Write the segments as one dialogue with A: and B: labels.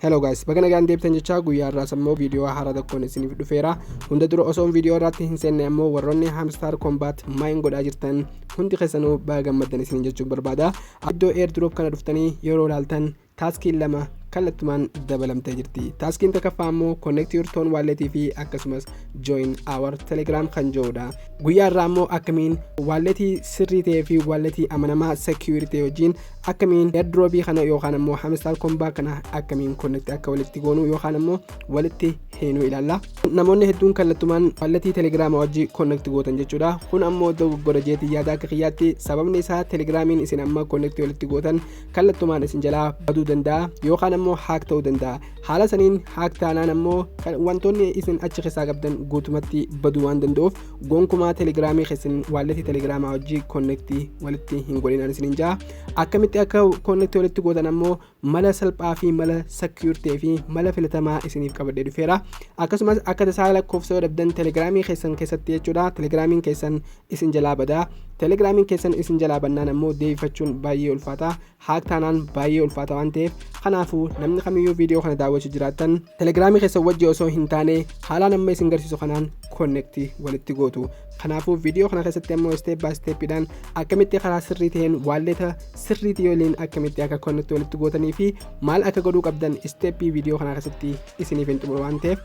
A: Hello guys, baga nagaan deebitan jechaa, guyyaa irraas ammoo viidiyoo haaraa tokkoon isiniif dhufeera. Hunda dura osoo viidiyoo irratti hin seenne ammoo, warroonni Hamster Kombat mine godhaa jirtan hundi keessanuu baga gammaddan isiniin jechuun barbaada. Iddoo airdrop kana dhuftanii yeroo ilaaltan, taskiin lama kallattumaan dabalamtee jirti. Taskiin tokkoffaa ammoo connect your TON wallet fi akkasumas join our Telegram kan jedhudha. Guyyaa irraa ammoo akkamiin walletii sirrii ta'ee fi walletii amanamaa secure ta'e wajjin akkamiin airdropii kana yookaan ammoo Hamster Kombat kana akkamiin connect akka walitti goonu yookaan ammoo walitti heenuu ilaalla. Namoonni hedduun kallattumaan walletii Telegrama wajji connect gootan jechuudha. Kun ammoo dogoggora jeetii yaada akka kiyyaatti. Sababni isaa, Telegramiin isin amma connect walitti gootan kallattumaan isin jalaa baduu danda'a yookaan ammoo hack ta'uu danda'a. Haala saniin hack taanaan ammoo wantoonni isin achi keessaa qabdan guutumatti baduu waan danda'uuf, gonkumaa Telegramii keessan walletii Telegramaa wajji connect walitti hin godhin isiniin jaa. Akkamitti akka connect walitti gootan ammoo mala salphaa fi mala secure ta'ee fi mala filatamaa isiniif qabadhee dhufeera. Akkasumas akka tasaa lakkoofsa yoo dhabdan Telegramii keessan keessatti jechuudha, Telegramiin keessan isin jalaa badaa. Telegramiin keessan isin jalaa bannaan ammoo deebifachuun baay'ee ulfaata, hack taanaan baay'ee ulfaata waan ta'eef, kanaafuu namni kamiyyuu viidiyoo kana daawwachuu jiraattan Telegramii keessan wajji osoo hin taane haalaan amma isin garsiisu kanaan connect walitti gootu. Kanaafuu viidiyoo kana keessatti ammoo step by stepiidhaan akkamitti karaa sirrii ta'een walleta sirrii ta'e waliin akkamitti akka connect walitti gootanii fi maal akka godhuu qabdan stepii viidiyoo kana keessatti isiniif hin xumuru waan ta'eef,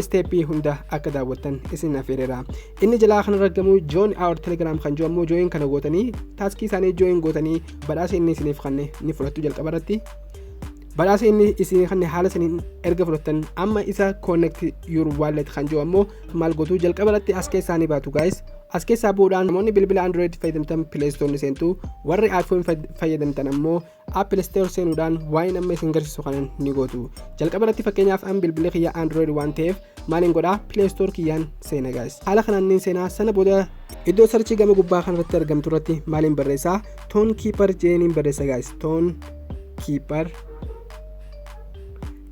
A: stepii hunda akka daawwattan isin affeereera. Inni jalaa kan argamu join our Telegram kan jiru ammoo join kana gootanii, taskii isaanii join gootanii, badhaasa inni isiniif kanne ni fudhattu jalqaba irratti. Badhaasa inni isin kanne haala saniin erga fudhattan, amma isa connect your wallet kan jiru ammoo maal gootu? Jalqaba irratti as keessaa ni baatu guys. As keessaa bu'uudhaan namoonni bilbila Android fayyadamtan Play Store ni seentu, warri iPhone fayyadamtan ammoo Apple Store seenuudhaan waa'ee amma isin garsiisu kanan ni gootu. Jalqaba irratti, fakkeenyaaf, an bilbila kiyya Android waan ta'eef maaliin godhaa? Play Store kiyyaan seena guys. Haala kanaan ni seenaa. Sana booda iddoo searchii gama gubbaa kanarratti argamtu irratti maaliin barreessaa? Tonkeeper jeeniin barreessa guys. Tonkeeper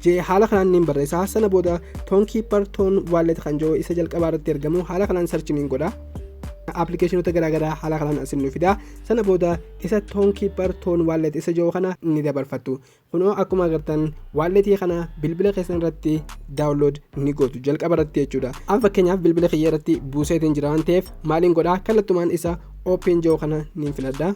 A: jee haala kanaan niin barreessaa. Sana booda Tonkeeper TON wallet kan jiru isa jalqabaa irratti argamu haala kanaan search niin godha. Applicationoota garaagaraa haala kanaan asin nu fida. Sana booda isa Tonkeeper TON wallet isa jiru kana ni dabarfattu. Kunoo akkuma agartan walletii kana bilbila keessan irratti download ni gootu jalqaba irratti jechuudha. An fakkeenyaaf bilbila kiyya irratti buuseetiin jira waan ta'eef, maaliin godhaa? Kallattumaan isa open jiru kana niin filadha.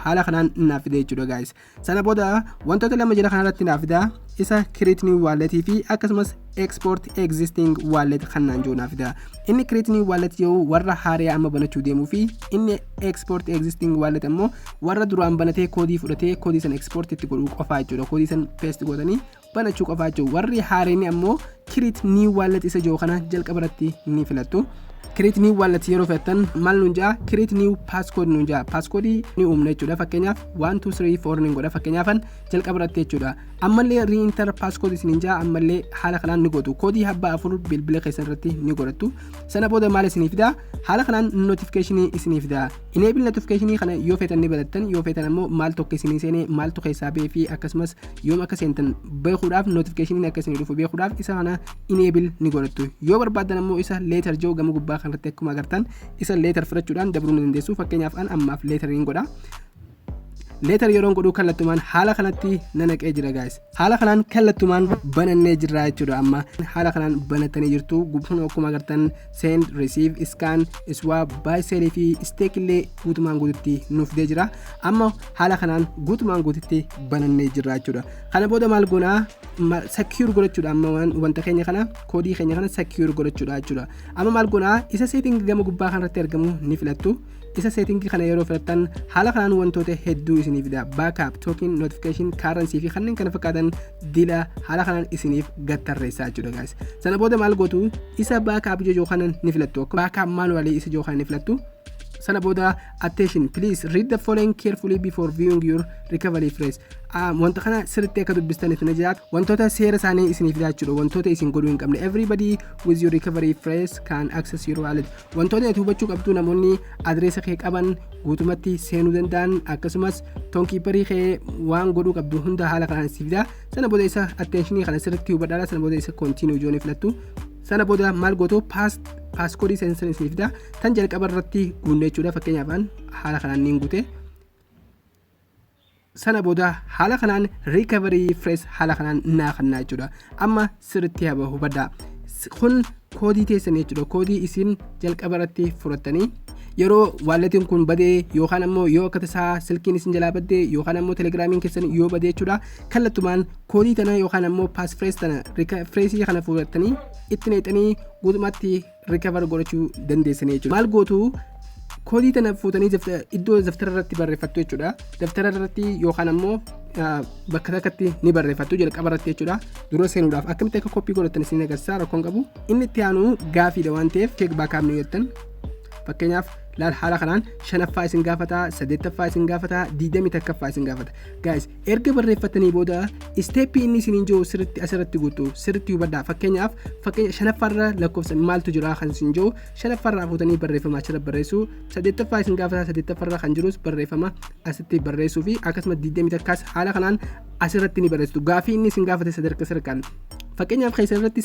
A: Haala kanaan naaf fide jechuudha guys. Sana booda wantoota lama jira kanarratti naaf fida: isa create new wallet fi akkasumas export existing wallet kan naan jiru naaf fida. Inni create new wallet jiru warra haariyaa amma banachuu deemuu fi inni export existing wallet ammoo warra duraan banatee koodii fudhatee koodii san export itti godhuu qofaa jechuudha. Koodii san paste godhanii banachuu qofaa jechuudha. Warri haareen ammoo create new wallet isa jiru kana jalqaba irratti ni filattu. Create new wallet yeroo filattan maal nuun ja'a? Create new passcode nuun ja'a. Passcode ni uumna jechuudha. Fakkeenyaaf 1 2 3 4 ni godha fakkeenyaafan jalqaba irratti jechuudha. Ammallee re-enter passcode isiniin ja'a. Ammallee haala kanaan ni gootu. Koodii habbaa afur bilbila keessan irratti ni godhattu. Sana booda maal isinii fida? Haala kanaan notification isinii fida. Enable notification kana yoo feetan ni badattan, yoo feetan ammoo maal tokko isinii seenee, maaltu keessaa ba'ee fi akkasumas yoom akka seentan beekuudhaaf, notification akka isinii dhufu beekuudhaaf isa kana enable ni godhattu. Yoo barbaaddan ammoo isa later jiru gama gubbaa kanarratti akkuma agartan isa later fudhachuudhaan dabruu ni dandeessu. Fakkeenyaaf an ammaaf later ni godha. Later yeroon godhuu kallattumaan haala kanatti nanaqee jira guys. Haala kanaan kallattumaan banannee jirra jechuudha. Amma haala kanaan banattanii jirtu. Kun akkuma agartan send, receive, scan, swap, buy, sell fi stake illee guutumaan guututti nuuf fidee jira. Amma haala kanaan guutumaan guututti banannee jirra jechuudha. Kana booda maal goonaa? Secure godhachuudha. Amma wanta keenya kana, koodii keenya kana secure godhachuudha jechuudha. Amma maal goonaa? Isa setting gama gubbaa kanarratti argamu ni filattu. Isa settingii kana yeroo filattan haala kanaan wantoota hedduu isiniif fida: backup, token, notification, currency fi kanneen kana fakkaatan dila haala kanaan isiniif gattarreessaa jechuudha guys. Sana booda maal gootu? Isa backup jechuu kana ni filattu. Backup manually isa jiru kana ni filattu. Sana booda attention, please read the following carefully before viewing your recovery phrase. Wanta kana sirriitti akka dubbistan isin jiraatu. Wantoota seera isaanii isiniif fida jechuudha, wantoota isin godhuu hin qabne. Everybody with your recovery phrase can access your wallet. Wantoota ati hubachuu qabdu, namoonni adreesa kee qaban guutumatti seenuu danda'an, akkasumas Tonkeeperii kee waan godhuu qabdu hunda haala kanaan siif fida. Sana booda isa attentionii kana sirriitti hubadhaadha. Sana booda isa continue joonii filattu. Sana booda maal gootu? Passcodeii seensan isiniif fida. Tan jalqaba irratti guunne jechuudha. Fakkeenyaaf haala kanaan niin guute. Sana booda haala kanaan recovery phrase haala kanaan naa kannaa jechuudha. Amma sirriitti haba hubadhaa. Kun koodii teessan jechuudha. Koodii isin jalqaba irratti fudhattanii yeroo walletiin kun badee yookaan ammoo yoo akka tasaa silkiin isin jalaa baddee yookaan ammoo Telegiraamiin keessan yoo badee jechuudha, kallattumaan koodii tana yookaan ammoo passphrase tana, phraseii kana fudhattanii itti neexanii guutummaatti recover godhachuu dandeessanii jechuudha. Maal gootu? Koodii tana fuutanii iddoo daftara irratti barreeffattu jechuudha. Daftara irratti yookaan ammoo bakka takkatti ni barreeffattu jalqaba irratti jechuudha. Dura seenuudhaaf akkamitti akka copy godhatan isin agarsiisa, rakkoon qabu. Inni itti aanu gaafiidha waan ta'eef check backup ni jettan. Fakkeenyaaf laal, haala kanaan shanaffaa isin gaafata, saddeettaffaa isin gaafata, 21ffaa isin gaafata. Guys, erga barreeffatanii booda stepii inni isiniin jiru sirritti asirratti guutu, sirritti hubadhaa. Fakkeenyaaf, fakkeenya shanaffaarra lakkoofsa maaltu jira kan isin jiru shanaffaarraa fuutanii barreeffama achirra barreessuu, saddeettaffaa isin gaafata, saddeettaffaarra kan jirus barreeffama asitti barreessuu fi akkasuma 21s haala kanaan asirratti ni barreessitu. Gaafii inni isin gaafate sadarkaa sadarkaan, fakkeenyaaf keessa irratti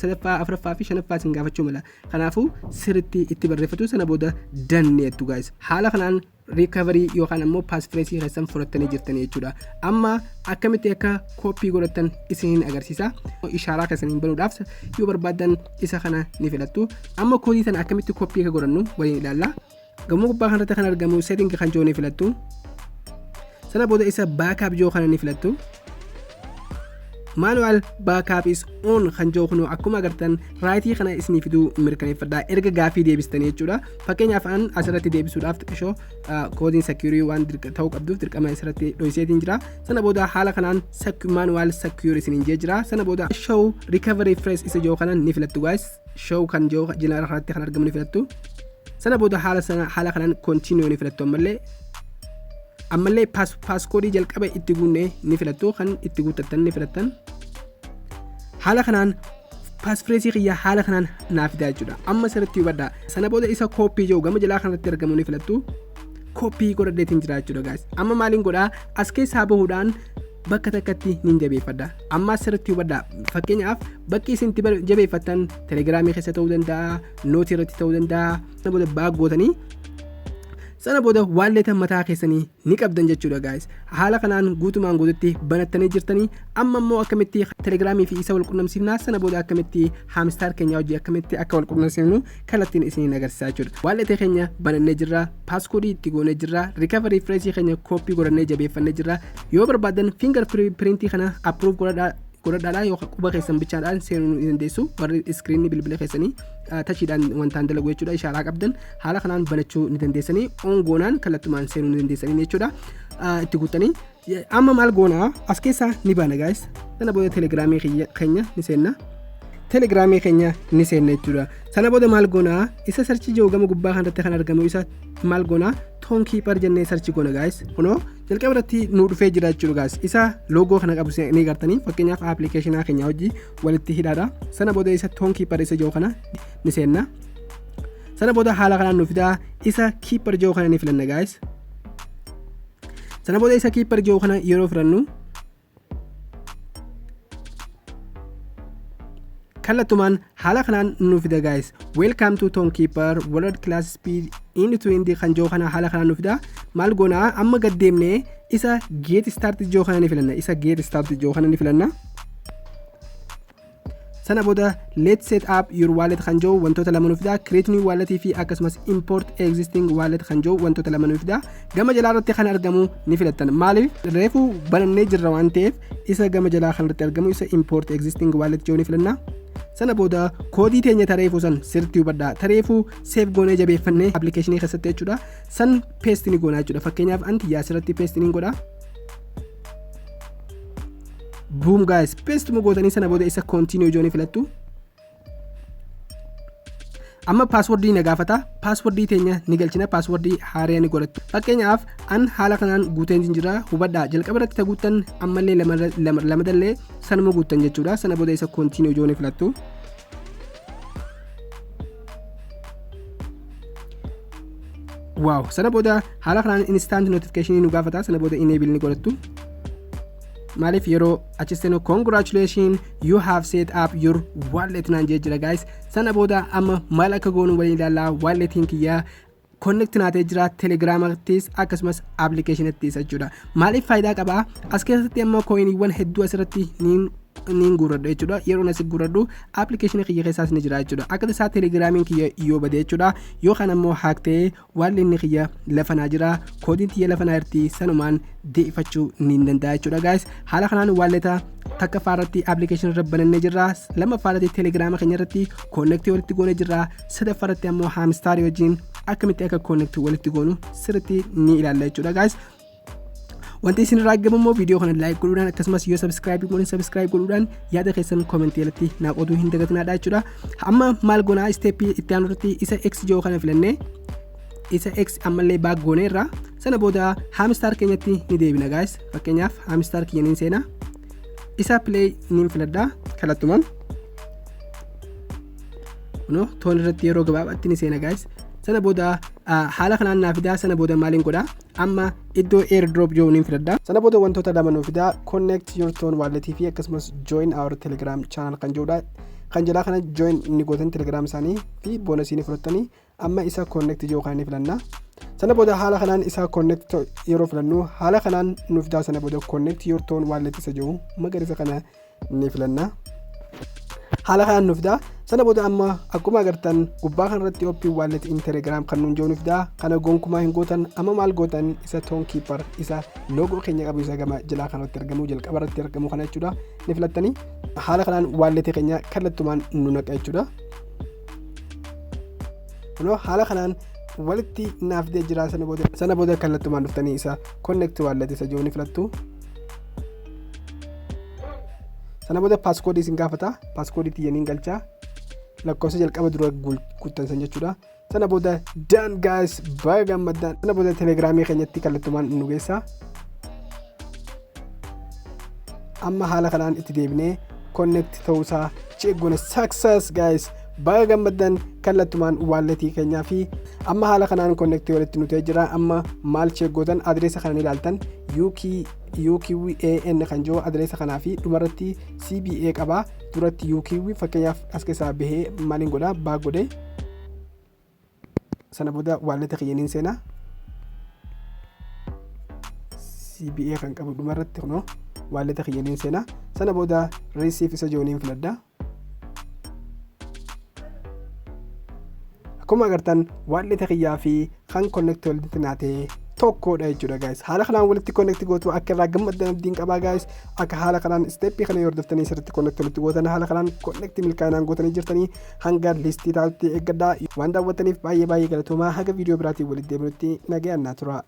A: sadaffaa, afuraffaa fi shanaffaa isin gaafachuu mala. Kanaafuu sirritti itti barreeffatu. Sana booda danneettu guys. Haala kanaan recovery yookaan ammoo passphraseii keessan fudhattanii jirtanii jechuudha. Amma akkamitti akka copy godhattan isiniin agarsiisa. Ishaaraa keessaniin banuudhaaf yoo barbaaddan isa kana ni filattu. Amma koodii sana akkamitti copy akka godhannu waliin ilaalla. Gamoo gubbaa kanarratti kan argamu setting kan jiru ni filattu. Sana booda isa backup jiru kana ni filattu. Manual backup is on kan jiru kun akkuma agartan rightii kana isinii fiduu mirkaneeffadha erga gaafii deebistanii jechuudha. Fakkeenyaaf an asirratti deebisuudhaaf xiqqishoo koodiin secure waan ta'uu qabduuf dirqama asirratti dhohiseetiin jira. Sana booda haala kanaan manual secure isiniin jee jira. Sana booda show recovery phrase isa jiru kana ni filattu guys. Show kan jiru jila irratti kan argamu ni filattu. Sana booda haala sana haala kanaan continue ni filattu. Ammallee passcodeii jalqaba itti guunne ni filattu, kan itti guuttattan ni filattan. Haala kanaan passphrasei kiyya haala kanaan naa fidaa jechuudha. Amma sirriitti hubadhaa. Sana booda isa copy jiru gama jalaa kanatti argamu ni filattu. Copy godhadheetiin jira jechuudha guys. Amma maaliin godhaa? As keessaa bahuudhaan bakka takkatti nin jabeeffadha. Amma sirriitti hubadhaa. Fakkeenyaaf bakki isin itti jabeeffattan Telegiraamii keessa ta'uu danda'a, noteii irratti ta'uu danda'a. Sana booda back gootanii sana booda walleta mataa keessanii ni qabdan jechuudha guys. Haala kanaan guutumaan guututti banattanii jirtanii. Amma immoo akkamitti Telegiraamii fi isa wal qunnamsiifnaa, sana booda akkamitti Hamster keenya hojii akkamitti akka wal qunnamsiifnu kallattiin isiniin agarsiisaa jechuudha. Walleta keenya banannee jirra, passcodeii itti goonee jirra, recovery phraseii keenya copy godhannee jabeeffannee jirra. Yoo barbaadan finger printii kana approve godhadhaa godhadhaadha, yookaan quba keessan bichaadhaan seenuu ni dandeessu. Warri screenii bilbila keessanii touchiidhaan wantaan dalagu jechuudha, ishaaraa qabdan haala kanaan banachuu ni dandeessanii, on goonaan kallattumaan seenuu ni dandeessanii jechuudha itti guuttanii. Amma maal goonaa? As keessaa ni baana guys. Sana booda Telegiraamii keenya ni seenna. Telegiraamii keenya ni seenna jechuudha. Sana booda maal goonaa? Isa search jiru gama gubbaa kanarratti kan argamu isa maal goonaa? Tonkeeper jennee search goona guys. Kunoo jalqaba irratti nu dhufee jira jechuudha guys. Isa logo kana qabu ni gartanii, fakkeenyaaf applicationaa keenya hojii walitti hidhaadha. Sana booda isa Tonkeeper isa jiru kana ni seenna. Sana booda haala kanaan nu fidaa. Isa keeper jiru kana ni filanna guys. Sana booda isa keeper jiru kana yeroo filannu kallattumaan haala kanaan nu fida guys. "Welcome to Tonkeeper, world class speed end to end" kan jiru kana haala kanaan nu fida. Maal goonaa? Amma gaddeemnee isa get start jiru kana ni filanna. Isa get start jiru kana ni filanna. Sana booda "Let's set up your wallet" kan jiru wantoota lama nu fida. Create new wallet fi akkasumas import existing wallet kan jiru wantoota lama nu fida. Gama jalaa irratti kan argamu ni filattan. Maaliif? Reefu banannee jirra waan ta'eef isa gama jalaa kan irratti argamu, isa import existing wallet jiru ni filanna. Sana booda koodii teenya tareefuu san, sirriitti hubadhaa, tareefuu save goonee jabeeffannee applicationii keessatti jechuudha, san paste ni goonaa jechuudha. Fakkeenyaaf anti yaa asirratti paste ni godha. Boom guys, paste mu gootanii sana booda isa continue joonii filattu. Amma passwordii na gaafata. Passwordii teenya ni galchina. Passwordii haaraa ni godhattu. Fakkeenyaaf an haala kanaan guuteen jira. Hubadhaa, jalqaba irratti ta guuttan ammallee lamadallee sanuma guuttan jechuudha. Sana booda isa continue joonii filattu. Wow, sana booda haala kanaan instant notification nu gaafata. Sana booda enable ni godhattu. Maaliif? Yeroo achi seenu "Congratulation, you have set up your wallet" naan jee jira guys. Sana booda amma maal akka goonu waliin ilaallaa. Walletiin kiyyaa Connect naatee jira Telegiraamaattis akkasumas appilikeeshinattis jechuudha. Maaliif faayidaa qabaa? As keessatti amma coiniiwwan hedduu asirratti niin guurradhu jechuudha. Yeroo asi guurradhu appilikeeshinii kiyya keessaas ni jira jechuudha. Akka tasaa Telegiraamiin kiyya yoo bade jechuudha, yookaan ammoo hack ta'ee, walletni kiyya lafa naa jira, koodiin tiyya lafa naa jirti, sanumaan deeffachuu ni danda'a jechuudha. Guys, haala kanaan walleta takkaffaa irratti appilikeeshinii irra banannee jirra, lammaffaa irratti Telegiraama keenya irratti connect walitti goonee jirra, sadaffaa irratti ammoo Hamsterii wajjin akkamitti akka connect walitti goonu sirriitti ni ilaalla jechuudha. Guys, wanti isin irraa eegamu immoo viidiyoo kana like godhuudhaan, akkasumas yoo subscribe godhan subscribe godhuudhaan, yaada keessan commentii jalatti naa qooduu hin dagatinaadha jechuudha. Amma maal goonaa? Stepii itti aanu irratti isa X jiru kana filannee, isa X ammallee back goonee irraa, sana booda Hamster keenyatti ni deebina. Guys, fakkeenyaaf Hamster kiyya niin seenaa, isa play niin filadhaa kallattumaan. Kunoo TON irratti yeroo gabaabaatti ni seena. Guys, sana booda haala kanaan naa fidaa. Sana booda maaliin godhaa? Amma iddoo airdrop jiru niin filadhaa. Sana booda wantoota lama nuu fidaa: connect your TON wallet fi akkasumas join our Telegram channel kan jedhudha. Kan jalaa kana join ni gootan Telegram isaanii fi bonusii ni fudhattanii. Amma isa connect jiru kan ni filannaa. Sana booda haala kanaan isa connect yeroo filannu haala kanaan nu fidaa. Sana booda connect your TON wallet isa jiru magariisa kana ni filannaa. Haala kanaan nu fidaa. Sana booda amma akkuma agartan gubbaa kanarratti open wallet in Telegram kan nuun jiru nu fidaa. Kana gonkumaa hin gootan. Amma maal gootan? Isa Tonkeeper, isa logo keenya qabu, isa gama jalaa kanarratti argamu, jalqaba irratti argamu kana jechuudha, ni filattanii. Haala kanaan walletii keenya kallattumaan nu naqa jechuudha. Kunoo haala kanaan walitti naaf fidee jira. Sana booda kallattumaan dhuftanii isa connect wallet isa jiru ni filattu. Sana booda passcodeii isin gaafata. Passcodeii tiyyaniin galchaa, lakkoofsa jalqaba dura guuttan san jechuudha. Sana booda done. Guys, baga gammaddaan. Sana booda Telegiraamii keenyatti kallattumaan nu geessa. Amma haala kanaan itti deebinee connect ta'uusaa check goone. Success, guys, baga gammaddan. Kallattumaan walletii keenyaa fi amma haala kanaan connect walitti nu ta'ee jira. Amma maal check gootan? Adreesa kana ilaaltan, UQAN kan jiru adreesa kanaa fi dhumarratti CBA qaba, duratti UQ. Fakkeenyaaf as keessaa bahee maaliin godhaa? Back godhee, sana booda walleta kiyyaniin seenaa. CBA kan qabu dhumarratti kunoo walleta kiyyaniin seenaa. Sana booda receive isa jiruuniin filadha. Akkuma agartan walleta kiyyaa fi kan connect walitti naatee tokkodha jechuudha. Guys, haala kanaan walitti connect gootu. Akka irraa gammaddan abdiin qabaa. Guys, akka haala kanaan stepii kana hordoftanii sirriitti connect walitti gootan, haala kanaan connect milkaa'inaan gootanii jirtanii hanga listii taatutti eeggadhaa. Waan daawwattaniif baay'ee baay'ee galatoomaa. Haga viidiyoo biraatiin walitti deebinutti nagayaan naa tura.